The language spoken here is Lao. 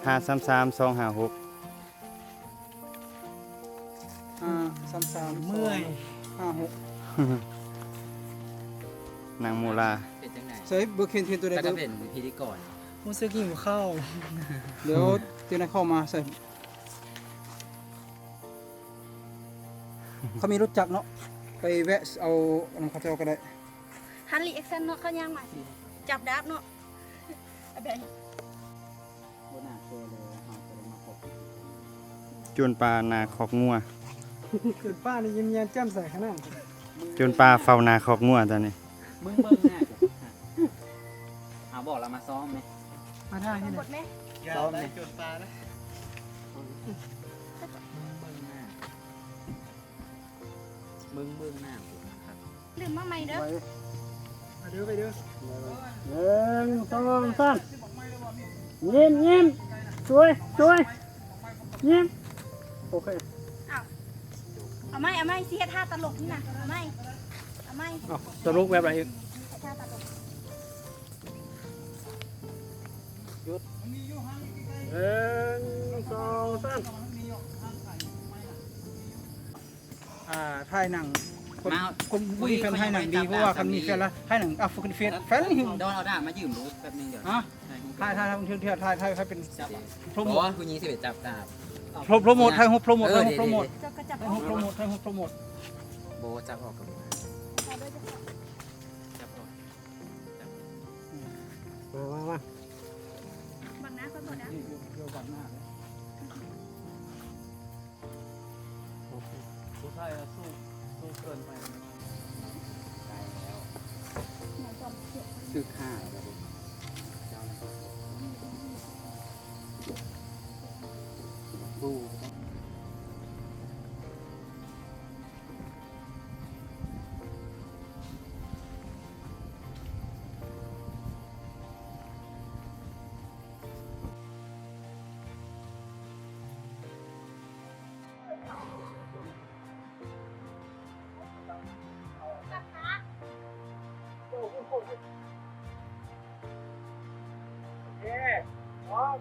ຫ້າສາມສາມ ສອງຫ້າຫົກ ຫ້າສາມສາມ ເມື່ອຍ ສອງຫ້າຫົກ ນາງໂມລາ ເປັນຈັ່ງໃດ? ໃສ່ເບີກເຄນ ເຄນຕົວໃດ ແລ້ວກໍເບີກ ເປັນພິທີກອນ ຮູ້ສຶກຫິວເຂົ້າ ດຽວເຈົ້ານາຍເຂົ້າມາໃສ່ ເຂົາມີລົດຈັກເນາະ ໄປແວະເອົານຳເຂົາເຈົ້າກໍໄດ້ ຫັ້ນ ຣີແອັກຊັນເນາະ ເຂົາຍ່າງມາ ຈັບດາບເນາະ ໂຈນປ່າໜ້າຄອກງົວ ໂຈນປ່ານີ້ຍິ້ມແຍ້ມແຈ່ມໃສຂະໜາດ ໂຈນປ່າເຝົ້າໜ້າຄອກງົວຕອນນີ້ ມຶງເບິ່ງໜ້າ ເອົາ ບອກລາວມາຊ້ອມແມ ມາທ່ານີ້ ບອກແມ ຊ້ອມແມ ໂຈນປ່ານະ ມຶງເບິ່ງໜ້າ ມຶງເບິ່ງໜ້າກູນະຄັບ ດື່ມມາໃໝ່ເດີ ໄປເດີ ໄປເດີ ໜຶ່ງ ສອງ ສາມ ຍິ້ມ ຍິ້ມ ສວຍ ສວຍ ຍິ້ມ ໂອເຄ ເອົາ ເອົາໃໝ່ ເອົາໃໝ່ ຊິເຮັດທ່າຕະຫຼົກນີ້ນະ ເອົາໃໝ່ ເອົາໃໝ່ ເອົາ ຕະຫຼົກແບບໃດອີກ ເຮັດທ່າຕະຫຼົກ ຢຸດ ໜຶ່ງ ສອງ ສາມ ອ່າ ຖ່າຍໜັງ ຄົນ ຄົນບໍ່ມີແຟນຖ່າຍໜັງດີ ເພາະວ່າຄັນມີແຟນແລ້ວຖ່າຍໜັງ ອັບຂຶ້ນເຟສ ແຟນ ດອນ ເອົາດ້າມາຢືມດູແປັບໜຶ່ງ ດຽວ ຮະ ຖ່າຍຮູບ ຖ່າຍ ຖ່າຍ ຖ່າຍ ຖ່າຍ ຖ່າຍ ຖ່າຍເປັນ ໂປຣໂມດ ຜູ້ຍິງຊິໄປຈັບດາບ ໂປຣໂມດ ຖ່າຍຮູບໂປຣໂມດ ເອີ ຖ່າຍຮູບໂປຣໂມດ ເຈົ້າກໍຈັບ ຖ່າຍຮູບໂປຣໂມດ ຖ່າຍຮູບໂປຣໂມດ ບໍ່ ຈັບອອກກໍບໍ່ ຈັບອອກ ມາ ມາ ມາ ບັງໜ້າຂ້ອຍບໍ່ໄດ້ ຢູ່ ຢູ່ບັງໜ້າເລີຍ ຜູ້ຊາຍລະສູ້ ສູ້ເກີນໄປ ໄດ້ແລ້ວ ຖືກຂ້າແລ້ວ ເຈົ້ານະ ໂອເຄ ພ້ອມ